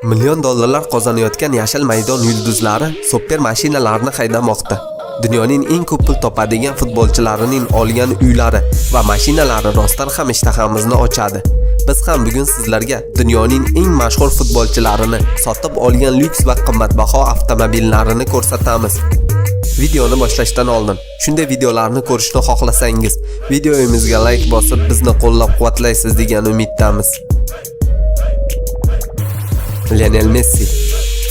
Million dollarlar qozonayotgan yashil maydon yulduzlari super mashinalarni haydamoqda. Dunyoning eng ko'p pul topadigan futbolchilarining olgan uylari va mashinalari rostdan ham ishtahamizni ochadi. Biz ham bugun sizlarga dunyoning eng mashhur futbolchilarini sotib olgan lyuks va qimmatbaho avtomobillarini ko'rsatamiz. Videoni boshlashdan oldin shunday videolarni ko'rishni xohlasangiz, videomizga like bosib bizni qo'llab-quvvatlaysiz degan umiddamiz. Lionel Messi.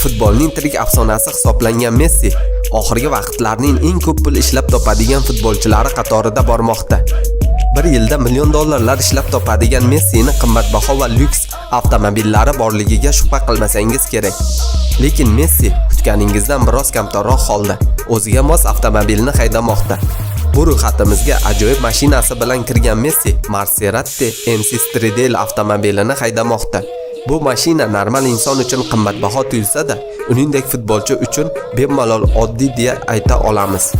Futbolning tirik afsonasi hisoblangan Messi oxirgi vaqtlarning eng ko'p pul ishlab topadigan futbolchilari qatorida bormoqda. Bir yilda million dollarlar ishlab topadigan Messini qimmatbaho va lyuks avtomobillari borligiga shubha qilmasangiz kerak. Lekin Messi kutganingizdan biroz kamtarroq holda o'ziga mos avtomobilni haydamoqda. Bu ro'yxatimizga ajoyib mashinasi bilan kirgan Messi Maserati MC Stradale avtomobilini haydamoqda. Bu mashina normal inson uchun qimmatbaho tuyulsa-da, uningdek futbolchi uchun bemalol oddiy deya ayta olamiz.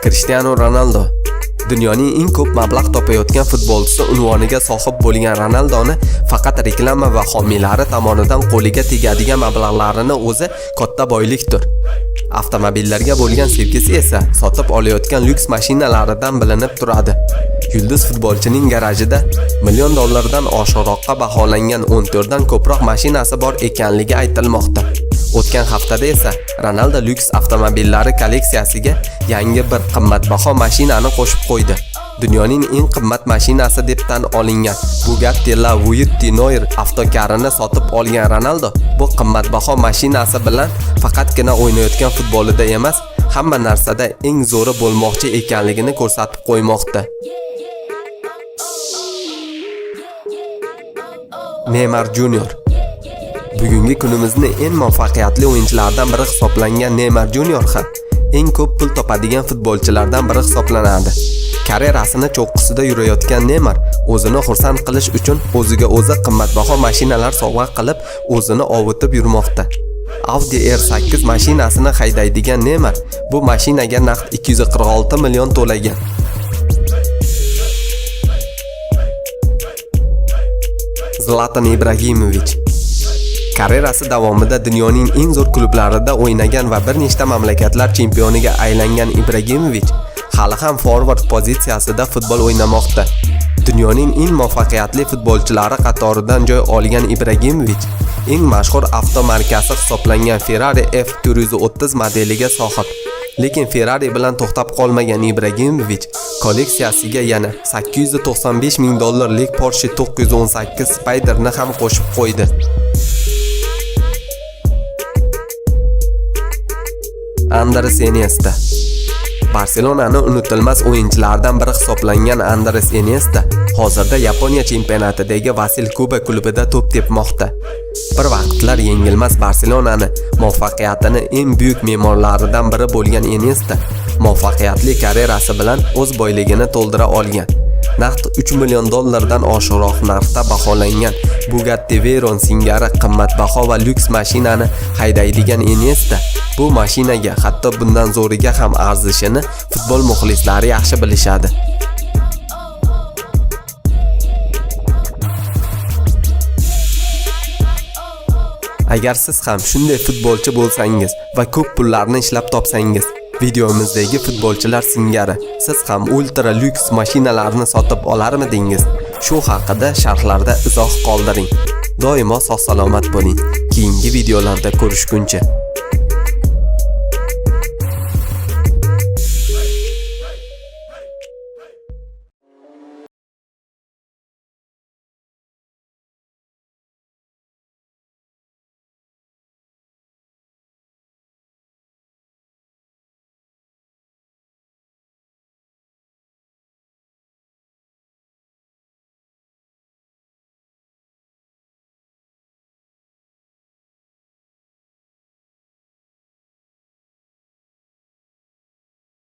Cristiano Ronaldo. Dunyoning eng ko'p mablag' topayotgan futbolchisi unvoniga sohib bo'lgan Ronaldoni faqat reklama va homiylari tomonidan qo'liga tegadigan mablag'larini o'zi katta boylikdir. Avtomobillarga bo'lgan sevgisi esa sotib olayotgan lyuks mashinalaridan bilinib turadi. Yulduz futbolchining garajida million dollardan oshiqroqqa baholangan 14 dan ko'proq mashinasi bor ekanligi aytilmoqda. O'tgan haftada esa Ronaldo lyuks avtomobillari kolleksiyasiga yangi bir qimmatbaho mashinani qo'shib qo'ydi. Dunyoning eng qimmat mashinasi deb tan olingan Bugatti La Voiture Noire avtokarini sotib olgan Ronaldo bu qimmatbaho mashinasi bilan faqatgina o'ynayotgan futbolida emas, hamma narsada eng zo'ri bo'lmoqchi ekanligini ko'rsatib qo'ymoqda. Neymar Junior. Bugungi kunimizni eng muvaffaqiyatli o'yinchilardan biri hisoblangan Neymar Junior ham eng ko'p pul topadigan futbolchilardan biri hisoblanadi. Karyerasini cho'qqisida yurayotgan Neymar o'zini xursand qilish uchun o'ziga o'zi qimmatbaho mashinalar sovg'a qilib, o'zini ovutib yurmoqda. Audi R8 mashinasini haydaydigan Neymar bu mashinaga naqd 246 million to'lagan. Zlatan Ibrahimovich. Karyerasi davomida dunyoning eng zo'r klublarida o'ynagan va bir nechta mamlakatlar chempioniga aylangan Ibrahimovich hali ham forvard pozitsiyasida futbol o'ynamoqda. Dunyoning eng muvaffaqiyatli futbolchilari qatoridan joy olgan Ibrahimovich eng mashhur avto markasi hisoblangan Ferrari F430 modeliga sohib. Lekin Ferrari bilan to'xtab qolmagan Ibrahimovich kolleksiyasiga yana 895 ming dollarlik Porsche 918 Spyder'ni ham qo'shib qo'ydi. Andres Iniesta. Barselonani unutilmas o'yinchilardan biri hisoblangan Andres Iniesta hozirda Yaponiya chempionatidagi Vasil Kuba klubida to'p tepmoqda. Bir vaqtlar yengilmas Barselonani muvaffaqiyatini eng buyuk me'morlaridan biri bo'lgan Iniesta muvaffaqiyatli karyerasi bilan o'z boyligini to'ldira olgan. Naqd 3 million dollardan oshiqroq narxda baholangan Bugatti Veyron singari qimmatbaho va lyuks mashinani haydaydigan Iniesta bu mashinaga hatto bundan zo'riga ham arzishini futbol muxlislari yaxshi bilishadi. Agar siz ham shunday futbolchi bo'lsangiz va ko'p pullarni ishlab topsangiz, videomizdagi futbolchilar singari siz ham ultra lyuks mashinalarni sotib olarmidingiz? Shu haqida sharhlarda izoh qoldiring. Doimo sog' salomat bo'ling. Keyingi videolarda ko'rishguncha.